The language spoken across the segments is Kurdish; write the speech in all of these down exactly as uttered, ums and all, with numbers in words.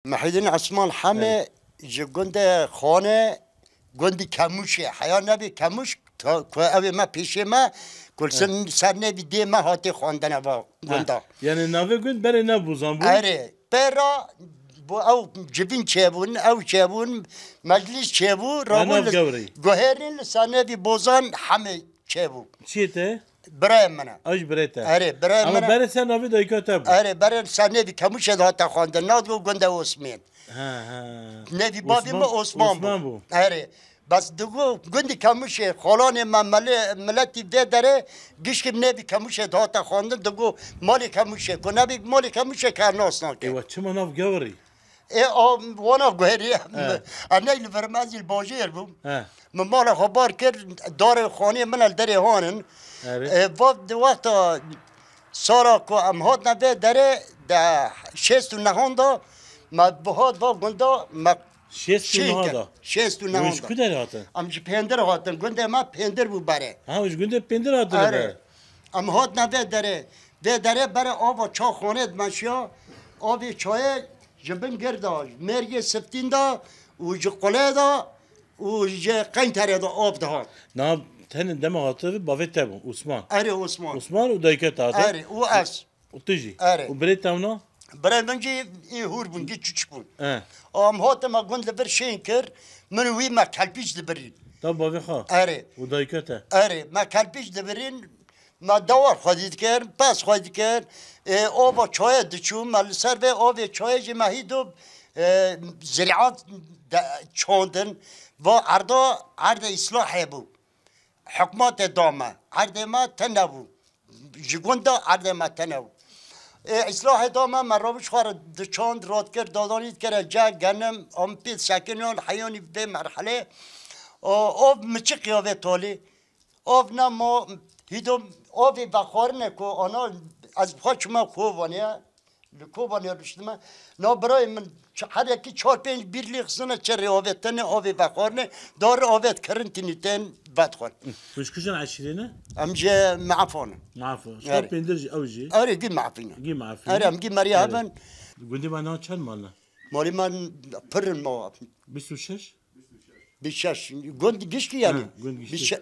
Mehîdîn Esman Hemê Evet. ji gundê Xane, gundî Kemûşê. Heya nevê Kemûş, ta-, ku ew ê me pêşê me, ku li Evet. ser, ser nevî dê me hatê xwendine va Ha. gunda. Yani navê gund berê ne Bozan bû? Erê, pê ra bu ew civîn çêbûn, ew çêbûn, meclis çêbû, Ve rabûn nav li gewrî. guherîn li ser nevî Bozan Hemê çêbû. Çiyê te? Birayê min e. Ew jî birayê te. Erê, birayê Ama min e. berê ser navê dayika te bû. Erê, berê ser nevî Kemûşê de hate xwendin. Nav digo gundê Osmên. Ha, ha. Nevî bavê Osman, min Osman bû. Osman bû. Erê. Bes digo gundî Kemûşê, xalanê me, mele-, miletî vê derê, gişkî nevî Kemûşê de hate xwendin, digo malê Kemûşê. Ku nebî malê Kemûşê ke nas nake. Ê, we çima nav gewirî? Ê, a, wana guherî. He. Em ney li vir me, ez li bajêr bûm. He. Min mala xwe bar kir, darê xanê min el derê hanin. Erê. Ê, va di wexta sala ku em hatine vê derê, de şêst û nehan da, me bihat va gunda, me Şêst û nehan da. Şêst û nehan da. Û ji ku derê hatin? Em ji Pêndir hatin. Gundê me Pêndir bû berê. Ha, û ji gundê Pêndir hatin Erê. Be. Em hatine vê derê. Vê derê berê ava ça xanê dimeşiya. Avê çayê ji bin gir de, mêrgê siftîn de û ji qulê de û ji qeynterê de av dihat. Na tenê dema hatibû bavê te bû, Osman. Erê Osman. Osman û dayika te hatin. Erê, û ez. Û tu jî. Erê. Û birê te wina? Birê min jî ê hûr bûn, gî çûçik bûn. E. Em hatime gund li vir şên kir, min û wî me kelpîç dibirîn. Da bavê xwe? Erê. Û dayika te? Erê, me kelpîç dibirîn, me dewar xwedî dikir, pez xwedî dikir. Ê, ova çayê diçû, me li ser vê ovê çayê jî me hî do, e, zirîat de, çandin. Va erda, erdê îslahê bû. Hikmatê da me, erdê me tene bû. Ji gund de erdê me tene bû. Ê, îslahê da me, me rewş xwe re diçand, rat kir, dadanî dikir, ce, genim, em pê sekiniyan, heyanî vê merhelê. O, ov miçiqiya vê talî. Ov nema, hîdo, ovê vexwarine ku ana, ez bi xwe çima Kobanê, li Kobanê riştime. Na birayê min, ç-, her yekî çar pênc bîrlî xistine çerê avê tenê, avê vexwarine, dar avê dikirin tinî tên vedxwar. Tu ji kujin eşîrê ne? Em ji Meafan in. Meafan. Erê. Pêndir jî, ew jî? Erê, gî Meafî ne. Gî Meafî ne? Erê, em gî meriya Erê. Hev in. Gundê me na çend mal ne? Malê me pir in ma. Bîst û şeş? Bîst şeş. Gund giştî yani. Ha, gund giştî. Bîst şeş.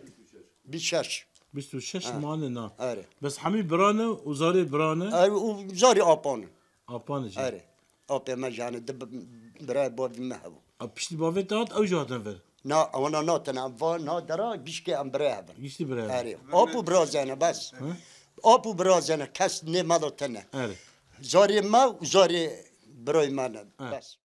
Bîst şeş. Bîst û şeş Ha. mane na. Erê. Bes hemî birane û zarê birane? Erê, û zarê apane. Apane jî. Erê. Apê me jane di b-, birayê bavê me hebû. A piştî bavê te hat, ew jî hatin vir? Na, ewana natin, em va na dera gişkê em birayê hebin. Giştî birayê hebin. Erê. Ap û birazene bes. Hı? Ap û birazene kes nê me de tene. Erê. Zarê me û zarê birayê me ne. Erê. Bes.